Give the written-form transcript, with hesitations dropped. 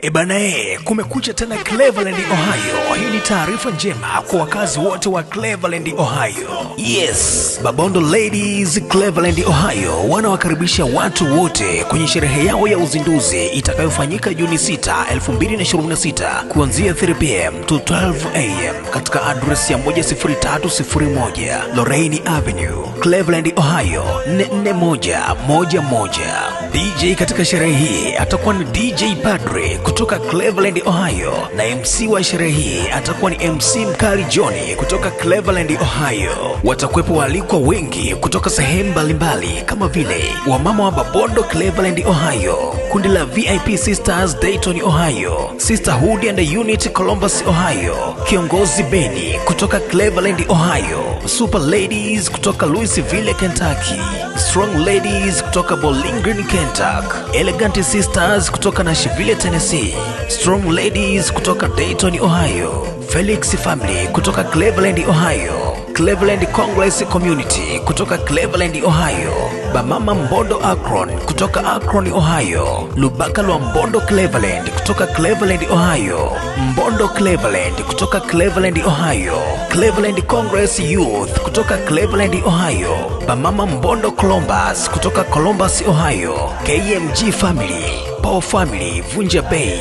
Ebanae, kumekucha tena Cleveland, Ohio. Hii ni taarifa njema kwa wakazi wote wa Cleveland, Ohio. Yes, Babondo Ladies Cleveland, Ohio wanawakaribisha watu wote kwenye sherehe yao ya uzinduzi itakayofanyika Juni 6, 2026 kuanzia 3 p.m. to 12 a.m. katika address ya 10301 Lorraine Avenue, Cleveland, Ohio 44111. DJ katika sherehe hii atakuwa ni DJ Padre kutoka Cleveland, Ohio, na MC wa sherehe hii atakuwa ni MC Mkali Johnny kutoka Cleveland, Ohio. Watakuwepo waalikwa wengi kutoka sehemu mbalimbali kama vile wamama wa Babondo Cleveland, Ohio, kundi la VIP Sisters Dayton, Ohio, Sisterhood and Unity Columbus, Ohio, kiongozi Beni kutoka Cleveland, Ohio, Super Ladies kutoka Louisville, Kentucky, Strong Ladies kutoka Bowling Green, Kentucky, Elegant Sisters kutoka Nashville, Tennessee, Strong Ladies kutoka Dayton, Ohio, Felix Family kutoka Cleveland, Ohio, Cleveland Congress Community kutoka Cleveland, Ohio, Bamama Mbondo Akron kutoka Akron, Ohio, Lubaka lwa Mbondo Cleveland kutoka Cleveland, Ohio, Mbondo Cleveland kutoka Cleveland, Ohio, Cleveland Congress Youth kutoka Cleveland, Ohio, Bamama Mbondo Columbus kutoka Columbus, Ohio, KMG Family, Power Family Vunja Bay